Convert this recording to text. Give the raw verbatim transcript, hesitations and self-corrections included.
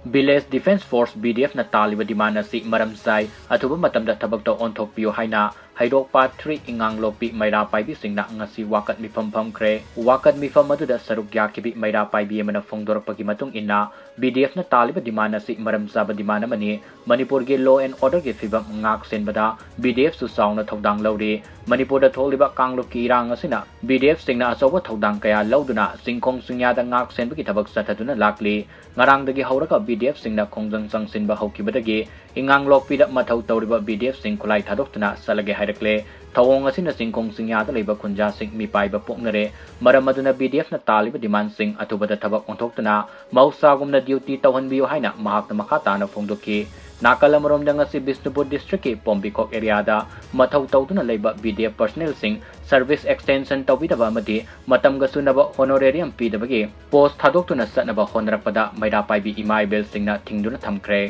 Village Defence Force, V D F ꯅ ꯇꯥꯜꯂꯤꯕ demand ꯑꯁꯤ ꯃꯔꯝ ꯆꯥꯏ, ꯑꯊꯨꯕ ꯃꯇꯝꯗ ꯊꯕꯛꯇ ꯑꯣꯟꯊꯣꯛꯄꯤꯌꯨ ꯍꯥꯏꯅ ꯍꯩꯔꯣꯛꯄꯥꯠ three ꯏꯉꯥꯡꯂꯣꯛꯄꯤ ꯃꯩꯔꯥ ꯄꯥꯏꯕꯤꯁꯤꯡꯅ ꯉꯁꯤ ꯋꯥꯀꯠ ꯃꯤꯐꯝ ꯐꯝꯈ꯭ꯔꯦ꯫ ꯋꯥꯀꯠ ꯃꯤꯐꯝ ꯑꯗꯨꯗ ꯁꯔꯨꯛ ꯌꯥꯈꯤꯕꯤ ꯃꯩꯔꯥ ꯄꯥꯏꯕꯤ ꯑꯃꯅ ꯐꯣꯡꯗꯣꯔꯛꯄꯒꯤ ꯃꯇꯨꯡ ꯏꯟꯅ, V D F ꯅ ꯇꯥꯜꯂꯤꯕ demand ꯑꯁꯤ ꯃꯔꯝ ꯆꯥꯕ demand ꯑꯃꯅꯤ꯫ ꯃꯅꯤꯄꯨꯔꯒꯤ law and order ꯒꯤ ꯐꯤꯕꯝ ꯉꯥꯛ ꯁꯦꯟꯕꯗ V D F ꯁꯨ ꯆꯥꯎꯅ ꯊꯧꯗꯥꯡ ꯂꯧꯔꯤ꯫ ꯃꯅꯤꯄꯨꯔꯗ ꯊꯣꯛꯂꯤꯕ ꯀꯥꯡꯂꯨꯞꯀꯤ ꯏꯔꯥꯡ ꯑꯁꯤꯅ V D F ꯁꯤꯡꯅ ꯑꯆꯧꯕ ꯊꯧꯗꯥꯡ ꯀꯌꯥ ꯂꯧꯗꯨꯅ ꯆꯤꯡꯈꯣꯡ ꯆꯤꯡꯌꯥꯗ ꯉꯥꯛ ꯁꯦꯟꯕꯒꯤ ꯊꯕꯛ ꯆꯠꯊꯗꯨꯅ ꯂꯥꯛꯂꯤ꯫ ꯉꯔꯥꯡꯗꯒꯤ ꯍꯧꯔꯒ V D F ꯁꯤꯡꯅ ꯈꯣꯡꯖꯪ ꯆꯪꯁꯤꯟꯕ ꯍꯧꯈꯤꯕꯗꯒꯤ ꯏꯉꯥꯡꯂꯣꯛꯄꯤꯗ ꯃꯊꯧ ꯇꯧꯔꯤꯕ V D F ꯁꯤꯡ ꯈꯨꯠꯂꯥꯏ ꯊꯥꯗꯣꯛꯇꯨꯅ ꯆꯠꯂꯒꯦ ꯍꯥꯏꯔꯛꯂꯦ꯫ ꯊꯧꯑꯣꯡ ꯑꯁꯤꯅ ꯆꯤꯡꯈꯣꯡ ꯆꯤꯡꯌꯥꯗ ꯂꯩꯕ ꯈꯨꯟꯖꯥꯁꯤꯡ ꯃꯤꯄꯥꯏꯕ ꯄꯣꯛꯅꯔꯦ꯫ ꯃꯔꯝ ꯑꯗꯨꯅ V D F ꯅ ꯇꯥꯜꯂꯤꯕ demand ꯁꯤꯡ ꯑꯊꯨꯕꯗ ꯊꯕꯛ ꯑꯣꯟꯊꯣꯛꯇꯨꯅ ꯃꯍꯧꯁꯥꯒꯨꯝꯅ duty ꯇꯧꯍꯟꯕꯤꯌꯨ ꯍꯥꯏꯅ ꯃꯍꯥꯛꯅ ꯃꯈꯥ ꯇꯥꯅ ꯐꯣꯡꯗꯣꯛꯈꯤ꯫ ꯅꯥꯀꯜ ꯑꯃꯔꯣꯝꯗ ꯉꯁꯤ ꯕꯤꯁꯅꯨꯄꯨꯔ district ꯀꯤ ꯄꯣꯝꯕꯤꯈꯣꯛ area ꯗ ꯃꯊꯧ ꯇꯧꯗꯨꯅ ꯂꯩꯕ V D F personnel ꯁꯤꯡ service extension ꯇꯧꯕꯤꯗꯕ ꯑꯃꯗꯤ ꯃꯇꯝꯒ ꯆꯨꯅꯕ honorarium ꯄꯤꯗꯕꯒꯤ post ꯊꯥꯗꯣꯛꯇꯨꯅ ꯆꯠꯅꯕ ꯍꯣꯠꯅꯔꯛꯄꯗ ꯃꯩꯔꯥ ꯄꯥꯏꯕꯤ ꯏꯃꯥ ꯏꯕꯦꯜꯁꯤꯡꯅ ꯊꯤꯡꯗꯨꯅ ꯊꯝꯈ꯭ꯔꯦ꯫